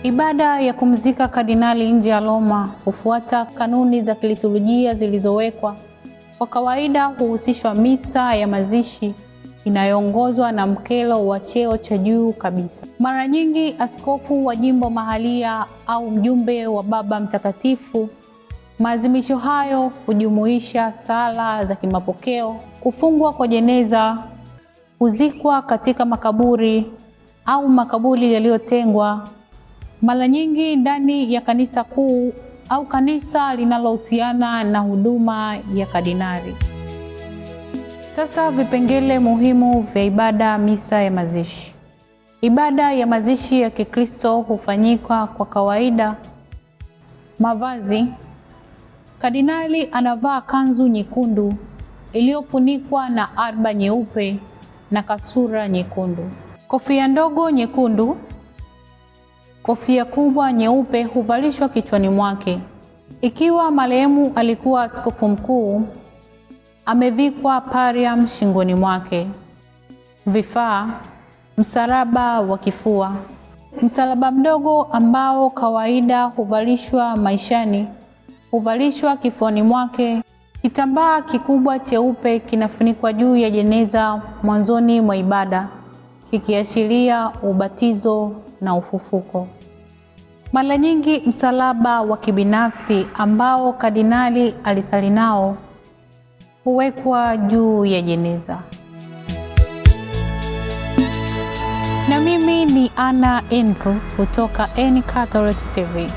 Ibada ya kumzika kardinali nje ya Roma hufuata kanuni za kiliturujia zilizowekwa. Kwa kawaida huhusishwa misa ya mazishi inayoongozwa na mkelo wa cheo cha juu kabisa. Mara nyingi askofu wa jimbo mahalia au mjumbe wa Baba Mtakatifu. Maadhimisho hayo hujumuisha sala za kimapokeo, kufungwa kwa jeneza, kuzikwa katika makaburi au makaburi yaliyotengwa, mara nyingi ndani ya kanisa kuu au kanisa linalohusiana na huduma ya kardinali. Sasa vipengele muhimu vya ibada misa ya mazishi. Ibada ya mazishi ya Kikristo hufanyika kwa kawaida. Mavazi: kardinali anavaa kanzu nyekundu iliyofunikwa na arba nyeupe na kasura nyekundu. Kofia ndogo nyekundu, kofia kubwa nyeupe huvalishwa kichwani mwake. Ikiwa marehemu alikuwa askofu mkuu, amevikwa pariam shingoni mwake. Vifaa: msalaba wa kifua, msalaba mdogo ambao kawaida huvalishwa maishani, huvalishwa kifuani mwake. Kitambaa kikubwa cheupe kinafunikwa juu ya jeneza mwanzoni mwa ibada, kikiashiria ubatizo na ufufuko. Mara nyingi msalaba wa kibinafsi ambao kardinali alisali nao huwekwa juu ya jeneza. Na mimi ni Anna Andrew kutoka N Catholics TV.